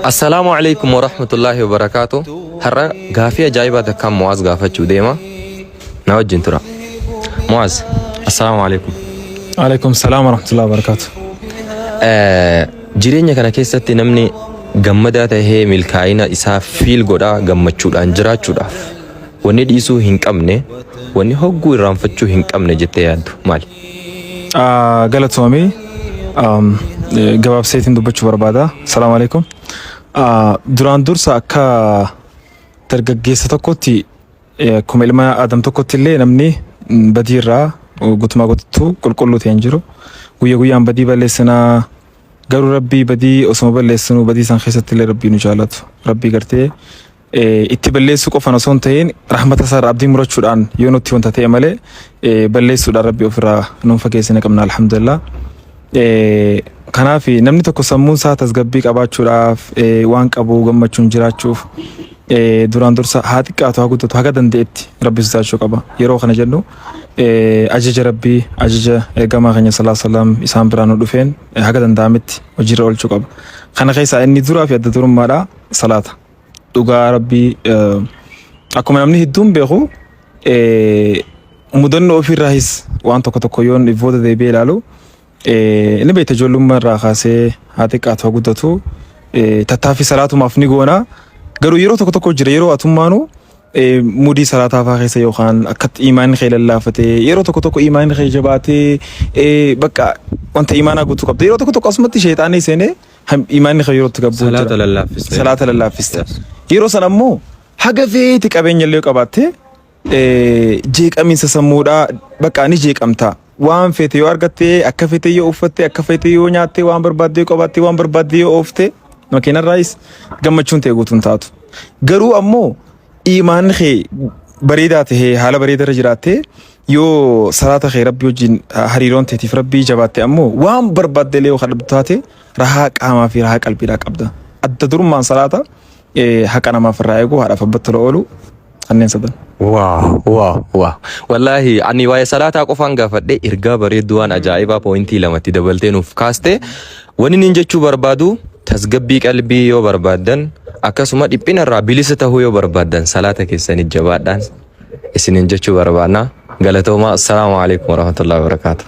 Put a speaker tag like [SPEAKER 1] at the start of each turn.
[SPEAKER 1] Assalaamu alaikum warahmatullaahi wabarakaatu. Har'a gaafii ajaa'ibaa takkaan Mu'aaz gaafachuu deema. Na wajjin tura. Mu'aaz, assalaamu alaikum.
[SPEAKER 2] Alaikum salaam warahmatullahi wabarakatuh.
[SPEAKER 1] Jireenya kana keessatti namni gammadaa tahee milkaa'ina isaa fiil godhaa gammachuudhaan jiraachuudhaaf wanni dhiisuu hin qabne, wanni hogguu irraanfachuu hin qabne jettee yaaddu maali?
[SPEAKER 2] Galatoomii, gabaabseetiin dubbachuu barbaada. Salaamu alaikum. Duraan dursa akka dargaggeessa tokkotti, akkuma ilma Adam tokkotti illee, namni badii irraa guutumaa guututti qulqulluu ta'e hin jiru. Guyya guyyaan badii balleessinaa, garuu Rabbii badii osuma balleessinu badii san keessatti illee Rabbii nu jaalatu. Rabbii gartee itti balleessuu qofan osoo hin ta'in, rahmata isaarraa abdii murachuudhaan yoo nutti wanta ta'e malee, balleessuudhaan Rabbii ofirraa nuun fageessine qabna, alhamdulillah. Kanaaf namni tokko sammuun isaa tasgabbii qabaachuudhaaf, waan qabu gammachuun jiraachuuf, duraan dursa haa xiqqaatu haa guddatu haga danda'etti Rabbi sodaachuu qaba. Yeroo kana jennu ajaja Rabbii, ajaja ergamaa keenya salaa salaam isaan biraan nu dhufeen haga danda'ametti hojiirra oolchuu qaba. Kana keessaa inni duraa fi adda durummaadha salaata. Dhugaa Rabbii, akkuma namni hedduun beeku, mudannoo ofiirraayis waan tokko tokko yoon booda deebi'ee ilaalu, inni beekta, ijoollummaa irraa kaasee haa xiqqaatu haa guddatu tattaaffii salaatumaaf ni goona. Garuu yeroo tokko tokko jira, yeroo atummaanu mudii salaataa fa'aa keessa yookaan akkatti imaanni kee lallaafatee, yeroo tokko tokko imaanni kee jabaatee, bakka wanta imaanaa guutuu qabda. Yeroo tokko tokko asumatti sheexaanni seenee imaanni kee yeroo itti gabbuu
[SPEAKER 1] jira. Salaata lallaaffiste.
[SPEAKER 2] Salaata lallaaffiste. Yeroo sana ammoo haga feeti qabeenya illee qabaattee, jeeqamiinsa sammuudhaa bakka ni jeeqamta. Waan feete yoo argatte, akka feete yoo uffatte, akka feete yoo nyaatte, waan barbaadde yoo qabaatte, waan barbaadde yoo oofte, makiinarraayis gammachuun ta'e guutuun taatu. Garuu ammoo imaanni kee bareedaa tahee, haala bareedaa irra jiraattee, yoo salaata kee Rabbii wajjin hariiroon teetiif Rabbii jabaatte ammoo, waan barbaadde illee yoo kadhabdu taate, rahaa qaamaa fi rahaa qalbiidhaa qabda. Adda durummaan salaata, haqa namaaf irraa eeguu, haadhaaf abbatti tola oolu, kanneen sadan.
[SPEAKER 1] Wow. Wallaahi ani waa'ee salaataa qofaan gaafadhe, ergaa bareedduu waan ajaa'ibaa poointii lamatti dabaltee nuuf kaaste. Wanni nin jechuu barbaadu, tasgabbii qalbii yoo barbaaddan, akkasuma dhiphina irraa bilisa tahuu yoo barbaaddan, salaata keessanii jabaadhaan isinin jechuu barbaadna. Galatoomaa. Assalaamu alaikum warahmatullahi wabarakaatuh.